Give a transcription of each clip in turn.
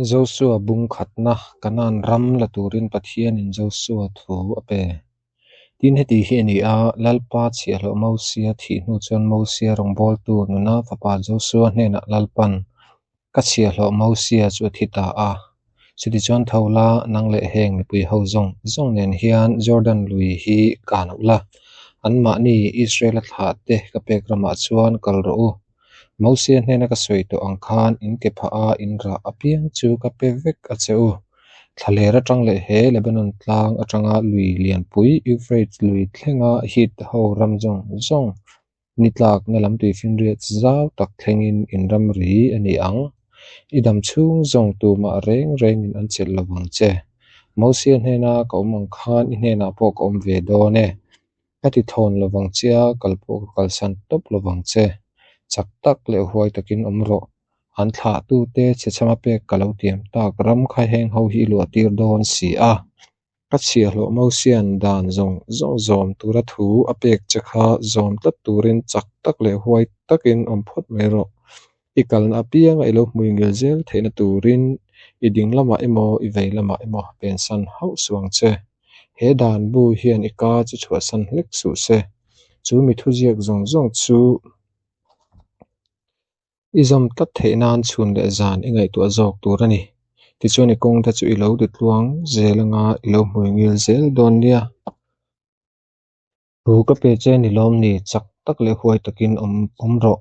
Josua bung khatna Kanaan ram la turin Pathianin Josua thu a pe. Tin, heti hi a ni a, Lalpa chhiahhlawh Mosia thih hnu chuan Mosia rawngbawltu nuna fapa Josua hnenah Lalpan, Ka chhiahhlawh Mosia chu a thi ta a. Chutichuan tho la, nang leh heng mipui ho zawng zawng nen hian Jordan lui hi kan auh la, anmahni Israela thlah te ka pek ramah chuan kal rawh u. Mosia hnena ka sawi tawh ang khan in ke phah a in rah apiang chu ka pe vek a che u. Thlaler atang leh he Lebanon tlang atanga lui lianpui Euphrates lui thlenga Hit ho ram zawng zawng ni tlakna lam tuifinriat zau tak thlengin in ram ri a ni ang. I dam chhung zawng tumah reng rengin an chelh lo vang che. Mosia hnena ka awm ang khan i hnenah pawh ka awm ve dawn e. Ka ti thawn lo vang che a, kal pawh ka kalsan tawp lo vang che. Chak tak leh huai takin awm rawh. An thlahtute chhechhama pek ka lo tiam tak ram kha heng ho hi i luah tir dawn si a. Ka chhiahhlawh Mosia'n dan zawng zawng zawm tura thu a pek che kha zawm tlat turin chak tak leh huai takin awm phawt mai rawh. I kalna apianga i lo hmuingil zel theihna turin i ding lamah emaw i vei lamah emaw pensan hauh suh ang che. He dan bu hian i ka chu chhuahsan hlek suh se. Chu mi thuziak zawng zawng chu i zawm tlat theih nan chhun leh zan i ngaihtuah zawk tur a ni. Tichuan i kawngte chu i lo ti tluang zel anga i lo hmuingil zel dawn nia. Thu ka pe che ni lawm ni, chak tak leh huai takin awm awm rawh.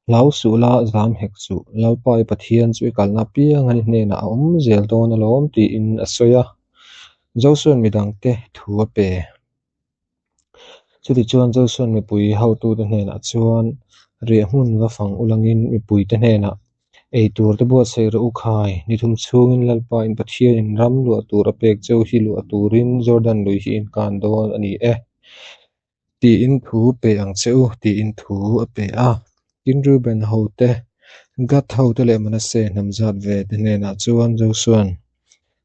Hlau suh la, zam hek suh. Lalpa i Pathian chu i kalna apiang a ni hnenah a awm zel dawn alawm tiin a sawi a. Josua'n midangte thu a pe. Chutichuan Josua'n mipui hotute hnenah chuan riah hmun va fang ulangin mipuite hnenah, Ei tur te buatsaih rawh u khai, ni thum chhungin Lalpa in Pathianin ram luah tur a pek cheu hi luah turin Jordan lui hi in kan dawn a ni e, tiin thu pe ang che u, tiin thu a pe a. Tin, Reuben hote, Gad hote leh Manasseh hnam zat ve te hnenah chuan Josua'n,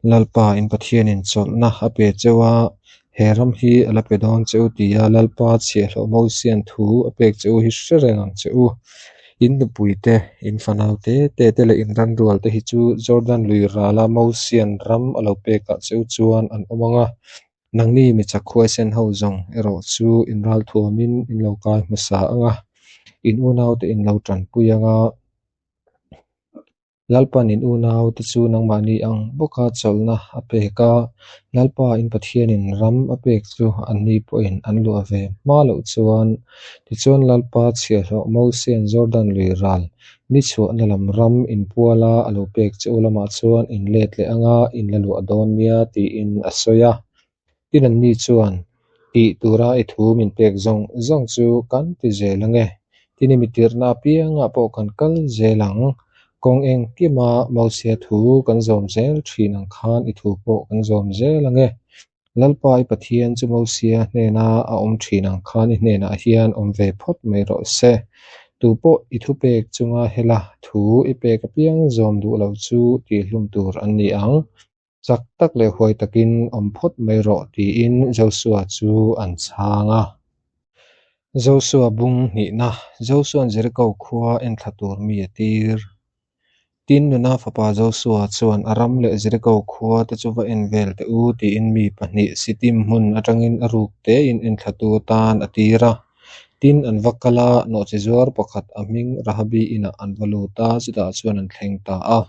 Lalpa in Pathianin chawlhna a pe cheu a, he ram hi a la pe dawn che u tia Lalpa chhiahhlawh Mosia'n thu a pek che u hi hre reng ang che u. In nupuite, in fanau te te te leh in ranrual te hi chu Jordan lui rala Mosia'n ram a lo pekah che u chuan an awm ang a, nangni mi chak huaisen ho zawng erawh chu in ralthuamin in lo kai hmasa ang a, in unaute in lo tanpui ang a. Lalpa'n in unaute chu nangmahni ang bawka chawlhna a pek a, Lalpa in Pathianin ram a pek chu anni pawhin an luah ve hma loh chuan. Tichuan Lalpa chhiahhlawh Mosia'n Jordan lui ral ni chhuahna lam ram inpuala a lo pek che u lamah chuan in let leh anga in la luah dawn nia tiin a sawi a. Tin anni chuan, Tih tura i thu min pek zawng zawng chu kan ti zel ange. Tin i mitirhna apiangah pawh kan kal zel ang. Kawng engkima Mosia thu kan zawm zel thin ang khan i thu pawh kan zawm zel ange. Lalpa i Pathian chu Mosia hnena a awm thin ang khan i hnenah hian awm ve phawt mai rawh se. Tupawh i thupek chunga hela thu i pek apiang zawm duh loh chu tihhlum tur an ni ang. Chak tak leh huai takin awm phawt mai rawh tiin Josua chu an chhang a. Josua bung hnihna, Josua'n Jeriko khua enthla tur mi a tir. Tin, nuna fapa Josua chuan a ram leh Jeriko khua te chu va en vel teh u tiin mi pahnih Sitim hmun atangin a ruk tein enthlatu atan a tir a. Tin, an va kal a, nawhchizuar pakhat a hming Rahabi inah an va lut a, chutah chuan an thleng ta a.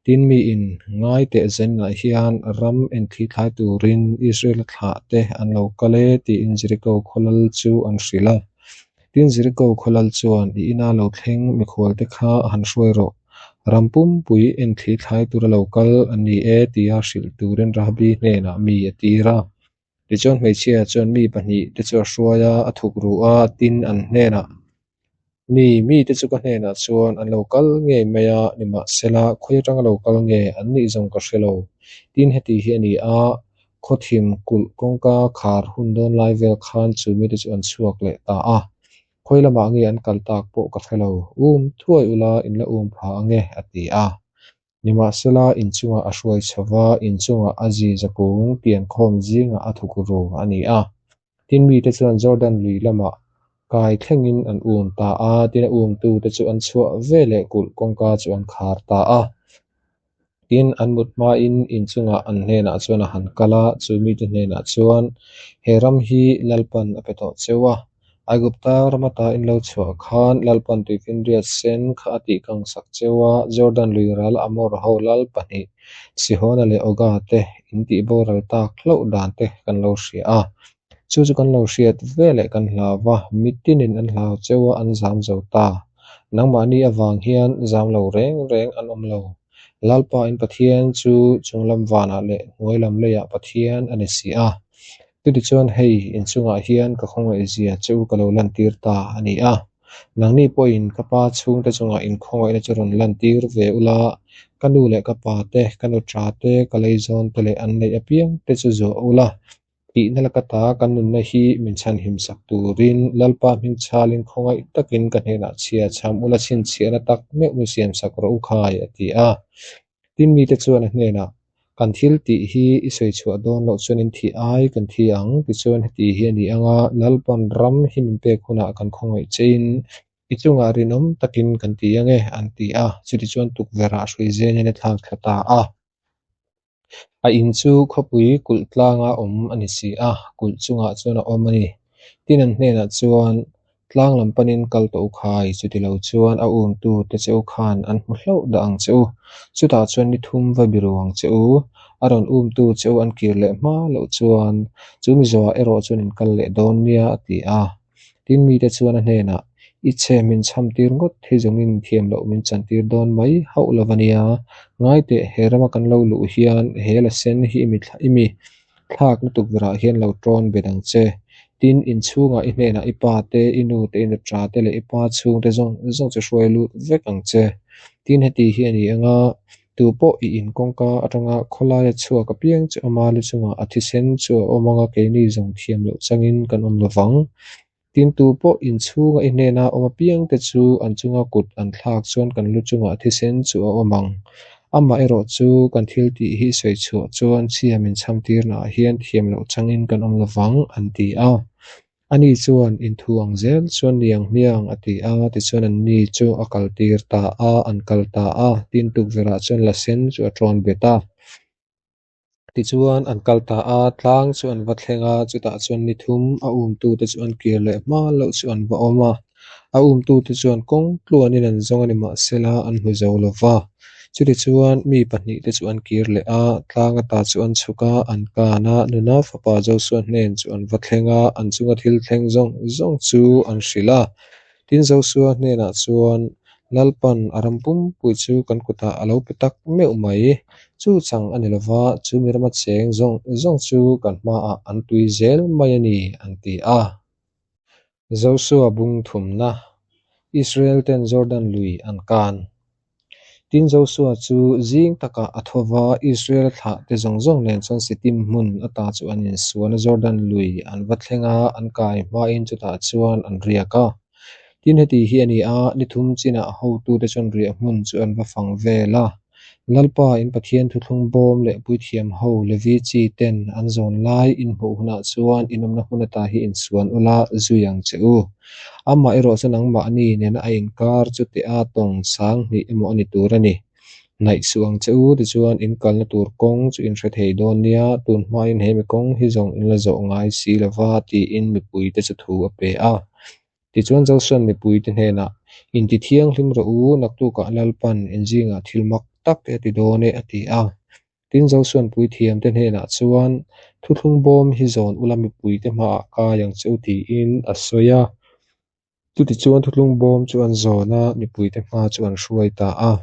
Tin, miin ngai teh zenah hian ram enthli thlai turin Israel-a thlah te an lo kal e tiin Jeriko khaw lal chu an hrilh a. Tin, Jeriko khaw lal chuan, I ina lo thleng mikhual te kha han hruai rawh. Ram pumpui enthli thlai tura lo kal an ni e tia hrilh turin Rahabi hnenah mi a tir a. Tichuan hmeichhia chuan mi pahnih te chu a hruai a, a thuk ru a, tin an hnenah, Ni, mite chu ka hnenah chuan an lo kal ngei mai a, nimahsela khawi atanga lo kal nge an nih zawng ka hre lo. Tin heti hi a ni a, khawthim kulh kawngka khar hun dawn lai vel khan chu mite chu an chhuak leh ta a. Khawi lamah nge an kal tak pawh ka hre lo, um thuai ula in la um pha ange, a ti a. Nimahsela, inchungah a hruai chho va, inchungah a zi zakung piankhawm zingah a thuk ru a ni a. Tin, mite chuan Jordan lui lamah kai thlengin an um ta a, tin a umtute chu an chhuah veleh kulh kawngka chu an khar ta a. Tin, an mut hmain in chungah an hnenah chuan a han kal a, chu mite hnenah chuan, He ram hi Lalpan a pe tawh cheu a, Aigupta ram ata in lo chhuah khan Lalpan tuifinriat sen kha a tihkang sak cheu a, Jordan lui ral Amor ho lal pahnih, Sihona leh Oga te in tihboral tak hlauh dan te kan lo hria a. Chu chu kan lo hriat veleh kan hlau va, mitinin an hlau cheu a, an zam zo ta. Nangmahni avang hian zam lo reng reng an awm lo. Lalpa in Pathian chu chunglam vanah leh hnuailam leiah Pathian a ni si a. Chutichuan hei inchungah hian ka khawngaihzia che u ka lo lantir ta a ni a. Nangni pawhin ka pa chhungte chungah inkhawngaihna chu rawn lantir ve ula, ka nu leh ka pa te, ka nuṭa te, ka leizawn te leh an neih apiang te chu zuah ula, Tihna laka ta kan nunna hi min chhanhim sak turin Lalpa hming chhalin khawngaih takin ka hnenah chhia chham ula chhinchhiahna tak meuh mi siam sak rawh u khai, a ti a. Tin mite chuan a hnenah, Kan thil tih hi i sawi chhuah dawn loh chuan in thih ai kan thi ang, tichuan heti hi a ni ang a, Lalpan ram hi min pek hunah kan khawngaih chein i chungah rinawm takin kan ti ang e, an ti a. Chutichuan tukverhah hruizenin a thlak thla ta a. A in chu khawpui kulh tlanga awm a ni si a, kulh chungah chuan a awm a ni. Tin an hnenah chuan, Tlang lam panin kal tawh u khai, chuti lo chuan a umtu te che u khan an hmu hlauh dah ang che u. Chutah chuan ni thum va biru ang che u. A rawn umtu che u an kir leh hma loh chuan, chu mizoah erawh chuan in kal leh dawn nia, a ti a. Tin mite chuan a hnenah, I chhe min chham tir ngawt hi zawngin thiam loh min chan tir dawn mai hauh lo a nia. Ngai teh, he rama kan lo luh hian he la sen hi i mi thlakna tukverhah hian lo tawn bet ang che. Tin, inchhungah i hnenah i pa te, i nu te, i nuṭa te leh i pa chhungte zawng zawng chu hruai lut vek ang che. Tin, heti hi a ni ang a, Tu pawh i in kawngka atanga khawlaia chhuak apiang chu ama lu chungah a thisen chu a awm anga keini zawng thiam loh changin kan awm lo vang. Tin, tu pawh in chhunga i hnena awm apiang te chu an chunga kut an thlak chuan kan lu chungah thisen chu a awm ang. Amah erawh chu kan thil tih hi sawi chhuah chuan chhia min chham tirnaah hian thiam loh changin kan awm lo vang, an ti a. Ani chuan, Inthu ang zel chuan ni ang hmiang, a ti a. Tichuan anni chu a kaltir ta a, an kal ta a. Tin, tukverhah chuan la sen chu a tawn bet a. Tichuan an kal ta a, tlang chu an va thleng a, chutah chuan ni thum a umtute chu an kir leh hma loh chu an va awm a. A umtute chuan kawng tluanin an zawng a ni mahsela an hmu zo lo va. Chutichuan mi pahnihte chu an kir leh a, tlang ata chu an chhuk a, an kan a, nuna fapa Josua hnen chu an va thleng a, an chunga thil thleng zawng zawng chu an hrilh a. Tin Josua hnenah chuan, Lalpan a ram pumpui chu kan kutah a lo pe tak meuh mai. Chu chang a ni lova, chu mi rama cheng zawng zawng chu kan hmaah an tui zel mai a ni, an ti a. Josua bung thumna, Israel ten Jordan lui an kan. Tin Josua chu zing takah a tho va, Israel thlah te zawng zawng nen chuan Sittim hmun ata chu an insuan a, Jordan lui an va thleng a, an kai hmain chutah chuan an riak a. Tin heti hi a ni a, ni thum chinah hotute chuan riah hmun chu an va fang vel a. Lalpa in Pathian thuthlung bawm leh puithiam ho Levi chi ten an zawn lai in hmuh hunah chuan in awmna hmun ata hi insuan ula zui ang che u. Amah erawh chu nangmahni nena a inkar chu tea tawng sang hnih emaw a ni tur a ni. Hnaih suh ang che u tichuan in kalna tur kawng chu in hre thei dawn nia, tun hmain he mi kawng hi zawng in la zawh ngai si lova tiin mipuite chu thu a pe a. Tichuan Josuan mipuite hnenah, Inti thianghlim rawh u, naktukah Lalpan in zingah thil mak tak te a ti dawn e, a ti a. Tin Josuan puithiamte hnenah chuan, Thuthlung bawm hi zawn ula mipuite hmaah kai ang che u tiin a sawi a. Chutichuan thuthlung bawm chu an zawn a, mipuite hma chu an hruai ta a.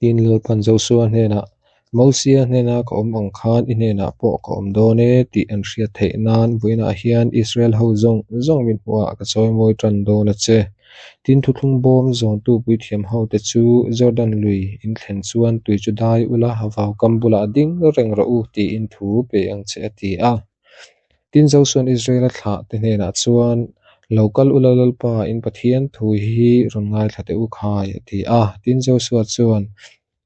Tin Lalpan Josua hnenah, Mosia hnena ka awm ang khan i hnenah pawh ka awm dawn e tih an hriat theih nan vawiinah hian Israel ho zawng zawng min hmuhah ka chawimawi tan dawn a che. Tin thuthlung bawm zawntu puithiam hote chu Jordan lui in thlen chuan tui chu dai ula vaukam bulah ding reng rawh u tiin thu pe ang che a ti a. Tin Josuan Israela thlah te hnenah chuan, Lo kal ula Lalpa, in Pathian thu hi rawn ngaithla teh u khai, a ti a. Tin Josua chuan,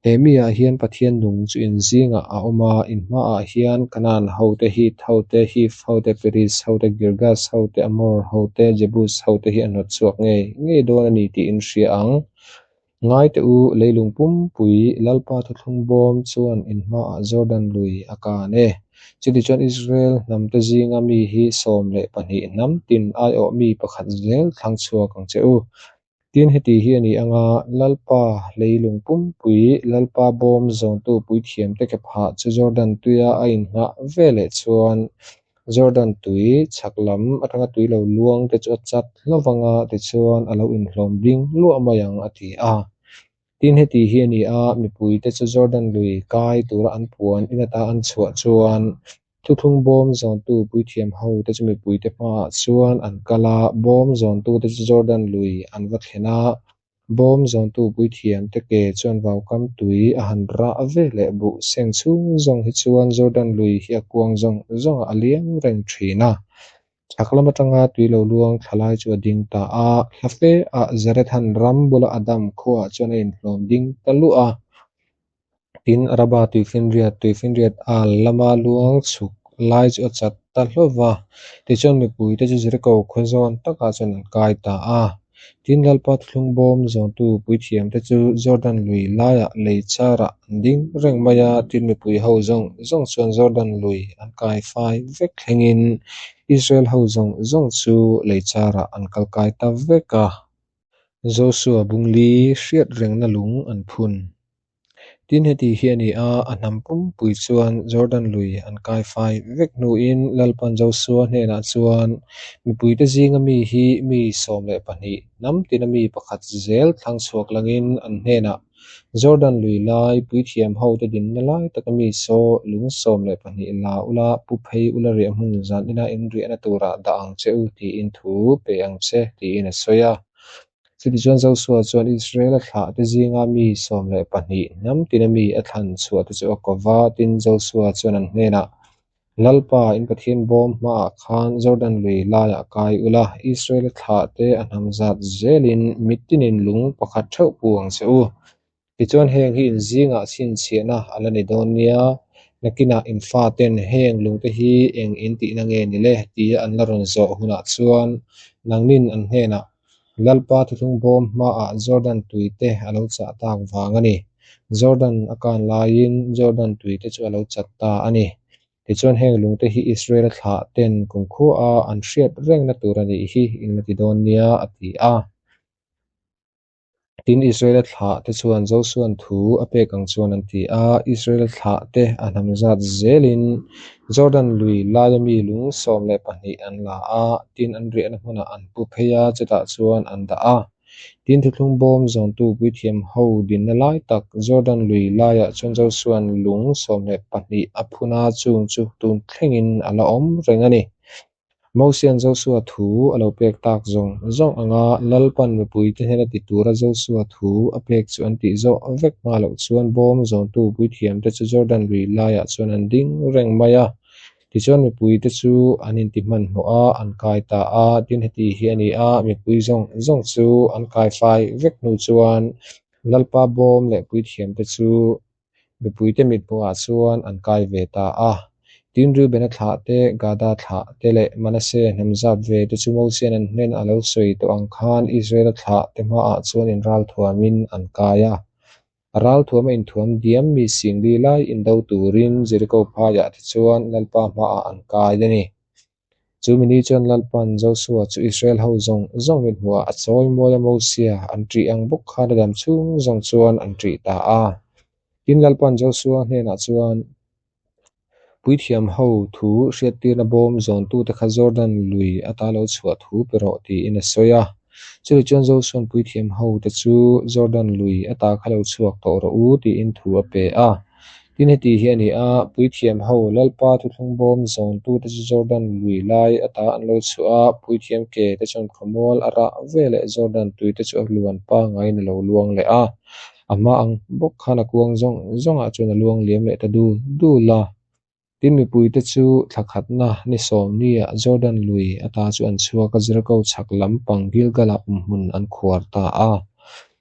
He miah hian Pathian nung chu in zingah a awm a, in hmaah hian Kanaan hote, Hit hote, Hiv hote, Periz hote, Girgas hote, Amor hote, Jebus hote hi a hnawt chhuak ngei ngei dawn a ni tih in hria ang. Ngai teh u, leilung pumpui Lalpa thuthlung bawm chuan in hmaah Jordan lui a kan e. Chutichuan Israel hnamte zinga mi hi 12 hnam tin aiawh mi pakhat zel thlang chhuak ang che u. Tin, heti hi a ni ang a, Lalpa leilung pumpui Lalpa bawm zawntu puithiamte kephah chu Jordan tuia a innghah veleh chuan Jordan tui chhak lam atanga tui lo luang te chu a chat hlauh vang a, tichuan a lo inhlawm ding luah mai ang, a ti a. Tin, heti hi a ni a, mipuite chu Jordan lui kai tura an puan in ata an chhuah chuan Thuthlung bawm zawntu puithiam hote chu mipuite hmaah chuan an kal a, bawm zawntute chu Jordan lui an va thlen a, bawm zawntu puithiamte ke chuan vaukam tui a han rah ve leh buh seng chhung zawng hi chuan Jordan lui hi a kuang zawng zawngah a liam reng thin a. Chhak lam atanga tui lo luang thla lai chu a ding ta a, hla fe ah Zarethan ram bula Adam khuaah chuan a inhlawm ding ta luah a. Tin, Araba tuifinriat, tuifinriat al lama luang chhuk lai chu a chat ta hlauh va, tichuan mipuite chu Jeriko khaw zawn takah chuan an kai ta a. Tin, Lalpa thuthlung bawm zawntu puithiamte chu Jordan lui laiah lei charah an ding reng mai a, tin mipui ho zawng zawng chuan Jordan lui an kai fai vek thlengin Israel ho zawng zawng chu lei charah an kal kai ta vek a. Josua bungli hriat rengna lung an phun. Tin, heti hi a ni a, a hnam pumpui chuan Jordan lui an kai fai vek hnuin Lalpan Josua hnenah chuan, Mipuite zinga mi hi mi 12, hnam tina mi pakhat zel thlang chhuak langin an hnenah, Jordan lui lai puithiam hote dinna lai taka mi saw lung 12 la ula, pu phei ula riah hmun zan ina inriahna turah dah ang che u tiin thu pe ang che, tiin a sawi a. Chutichuan Josua chuan Israela thlahte zinga mi 12, hnam tina mi a thlan chhuahte chu a ko va, tin, Josua chuan an hnenah, Lalpa, in Pathian bawm hmaah khan Jordan lui laiah kai ula, Israela thlahte a hnam zat zelin mitinin lung pakhat theuh pu ang che u. Tichuan heng hi in zingah chhinchhiahna a la ni dawn nia, nakinah in faten heng lungte hi eng in tihna nge ni le tia an la rawn zawh hunah chuan nangnin an hnenah Lalpa thuthlung bawm hmaah Jordan tuite a lo chah tak vang a ni. Jordan a kan laiin Jordan tuite chu a lo chat ta a ni. Tichuan heng lungte hi Israel-a thlah ten kumkhua an hriat rengna tur a nih hi in la ti dawn nia a ti a. Tin, Israela thlahte chuan Josua'n thu a pek ang chuan an ti a, Israela thlahte a hnam zat zelin Jordan lui laia mi lung 12 an la a, tin an riahna hmunah an pu phei a, chutah chuan an dah a. Tin, thuthlung bawm zawntu puithiam ho dinna lai tak Jordan lui laiah chuan Josua'n lung 12 a phun a, chung chu tun thlengin a la awm reng a ni. Mosia'n Josua thu a lo pek tak zawng zawng anga Lalpan mipuite hnena ti tura Josua thu a pek chu an tih zawh vek hma loh chuan bawm zawntu puithiamte chu Jordan lui laiah chuan an ding reng mai a. Tichuan mipuite chu an inti hmanhmawh a, an kai ta a. Tin, heti hi a ni a, mipui zawng zawng chu an kai fai vek hnu chuan Lalpa bawm leh puithiamte chu Mipuite mithmuhah chuan an kai ve ta a. Tin, Reubena thlah te, Gada thlah te leh Manase hnam zat ve te chu Mosia'n an hnen a lo sawi tawh ang khan Israela thlah te hmaah chuan inralthuamin an kai a. A ralthuama inthuam diam mi singli lai indo turin Jeriko phaiah te chuan Lalpa hmaah an kai a ni. Chu mi ni chuan Lalpan Josua chu Israel ho zawng zawng mithmuhah a chawi mawi a Mosia an ṭih ang bawk khan a dam chhung zawng chuan an ṭih ta a. Tin, Lalpan Josua hnenah chuan, Puithiam ho thu hriattirna bawm zawntute kha Jordan lui ata lo chhuah thu pe rawh tiin a sawi a. Chumi chuan Josua'n puithiam hote chu Jordan lui ata kha lo chhuak tawh rawh u tiin thu a pe a. Tin, heti hi a ni a, puithiam ho Lalpa thuthlung bawm zawntute chu Jordan lui lai ata an lo chhuah a, puithiam ke te chuan khawmual a rah ve leh Jordan tui te chu a luan pangaiin a lo luang leh a, a hma ang bawk khan a kuang zawng zawngah chuan a luang liam leh ta dul dul a. Tin, mipuite chu thla khatna ni sawmniah Jordan lui ata chu an chhuak a, Jeriko chhak lampang Gilgal-ah awmhmun an khuar ta a.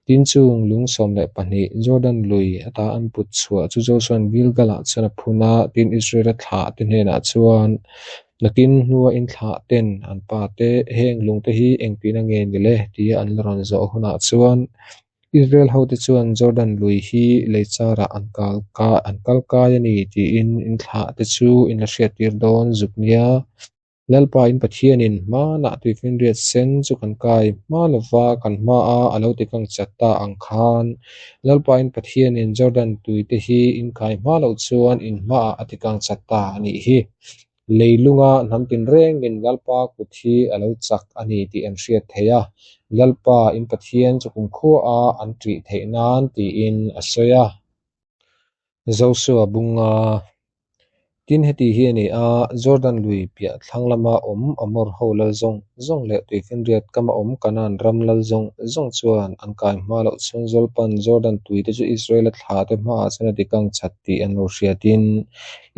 Tin, chung lung 12 Jordan lui ata an put chhuah chu Josua'n Gilgal-ah chuan a phun a, tin, Israel-a thlahte hnenah chuan, Nakin hnua in thlahten an pate, heng lungte hi engtina nge ni le? tia an la rawn zawh hunah chuan, Israel hote chuan Jordan lui hi lei charah an kal an kal kai a ni tiin in thlahte chu in la hriattir dawn zuk nia. Lalpa in Pathianin hmanah tuifinriat sen chu kan kai hma lova kan hmaa a lo tikang chat ta ang khan Lalpa in Pathianin Jordan tuite hi in kai hma loh chuan in hmaah a tikang chat ta a nih hi. Leilunga hnam tinrengin Lalpa kut hi a lo chak a ni tih an hriat theih a, Lalpa in Pathian chu kumkhuaah an ṭih theih nan tiin a sawi a. Josua bunga Tin, heti hi a ni a, Jordan lui piah thlang lama awm Amor ho lal zawng zawng leh tuifinriat kama awm Kanaan ram lal zawng zawng chuan an kai hma loh chuan Zolpan Jordan tuite chu Israela thlahte hmaah chuan a tikang chat tih an lo hriatin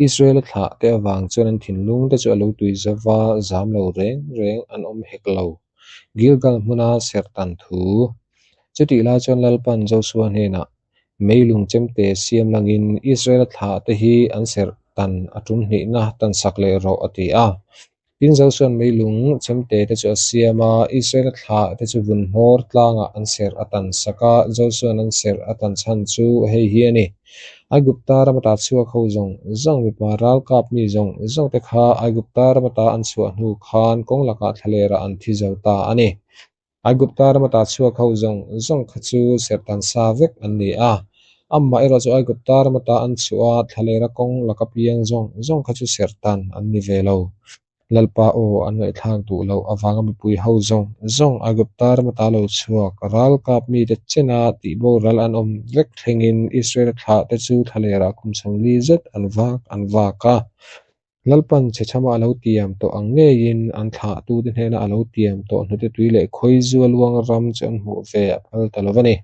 Israela thlahte avang chuan an thinlungte chu a lo tui zo va, zam lo reng reng an awm hek lo. Gilgal hmuna serhtan thu. Chutih lai chuan Lalpan Josua hnenah Meilung chemte siam langin Israela thlahte hi an serh tan a tum hnihna tan sak leh rawh a ti a. Tin Josua'n meilung chemte te chu a siam a, Israela thlahte chu vun hmawr tlangah an serh a tan sak a, Josua'n an serh a tan chhan chu hei hi a ni, Aigupta ram ata chhuak ho zawng zawng mipa ralkap mi zawng zawng te kha Aigupta ram ata an chhuah hnu khan kawng lakah thlalerah an thi zo ta a ni. Aigupta ram ata chhuak ho zawng zawng kha chu serhtan sa vek an ni a, amah erawh chu Aigupta ram ata an chhuah a, thlalera kawng laka piang zawng zawng kha chu serhtan an ni ve lo. Lalpa aw an ngaihthlak duh loh avanga mipui ho zawng zawng Aigupta ram ata lo chhuak ralkap mite chena tihboral an awm vek thlengin Israel thlahte chu thlalerah kum 40 zet an vak an vak a. Lalpan chhechhama a lo tiam tawh ang ngeiin an thlahtute hnena a lo tiam tawh hnute tui leh khawizu a luang ram chu an hmuh ve a phal ta lo a ni.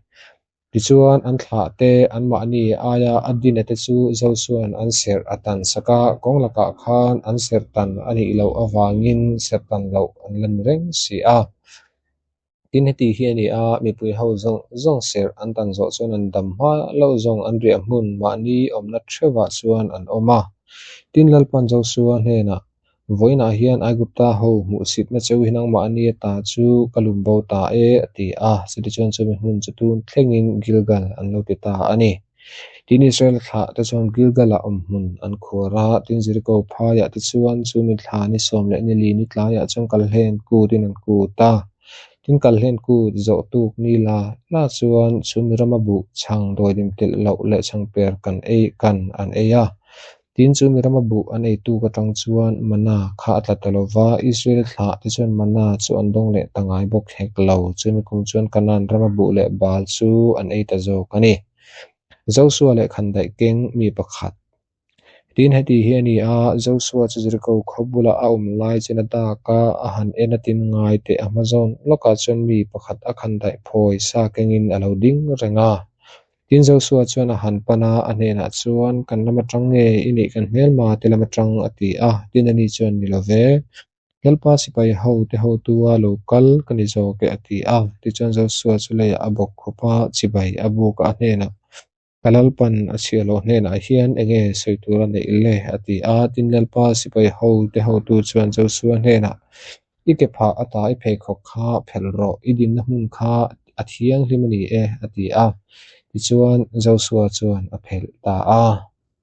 Tichuan, an thlahte anmahni aia a dina te chu Josua'n an serh a tan sak a, kawng lakah khan an serh tan a nih loh avangin serh tan loh an la ni reng si a. Tin, heti hi a ni a, mipui ho zawng zawng serh an tan zawh chuan an dam hma loh zawng an riah hmun mahni awmna theuhah chuan an awm a. Tin, Lalpan Josua hnenah, Vawiinah hian Aigupta ho hmuhsitna cheu hi nangmahni ata chu ka lum bo ta e, a ti a. Chutichuan chumi hmun chu tun thlengin Gilgal an lo ti ta a ni. Tin, Israel thlah te chuan Gilgal-ah awm hmun an khuar a, tin Jeriko phaiah te chuan chumi thla ni sawm leh ni li ni tlaiah chuan Kalhlen kutin an kut a. Tin, Kalhlen kut zawh tuk ni la la chuan chumi rama buh chhang dawidim telh loh leh chhang per kan ei kan an ei a. Tin, chumi rama buh an ei tuk atang chuan mana kha a tla ta lo va, Israel thlah te chuan mana chu an dawng leh ta ngai bawk hek lo. Chumi kum chuan Kanaan rama buh leh bal chu an ei ta zawk a ni. Josua leh khandaih keng mi pakhat. Tin, heti hi a ni a, Josua chu Jeriko khaw bulah a awm lai chuan a dak a, a han en a tin ngai teh a hma zawn lawkah chuan mi pakhat a khandaih phawi sa kengin a lo ding reng a. Tin, Josua chuan a han pan a, a hnenah chuan, Kan lam atang nge i nih kan hmelma te lam atang? a ti a. Tin, ani chuan, Ni lo ve. Lalpa sipai ho te hotua lo kal ka ni zawk e, a ti a. Tichuan Josua chu leiah a bawk khup a, chibai a buk a, a hnenah, Ka Lalpan a chhiah loh hnenah hian enge sawi tur a neih le? a ti a. Tin, Lalpa sipai ho te hotu chuan Josua hnenah, I ke phah ata i pheikhawk kha phelh rawh, i dinna hmun kha a thianghlim a ni e, a ti a. Tichuan Josua chuan a phelh ta a.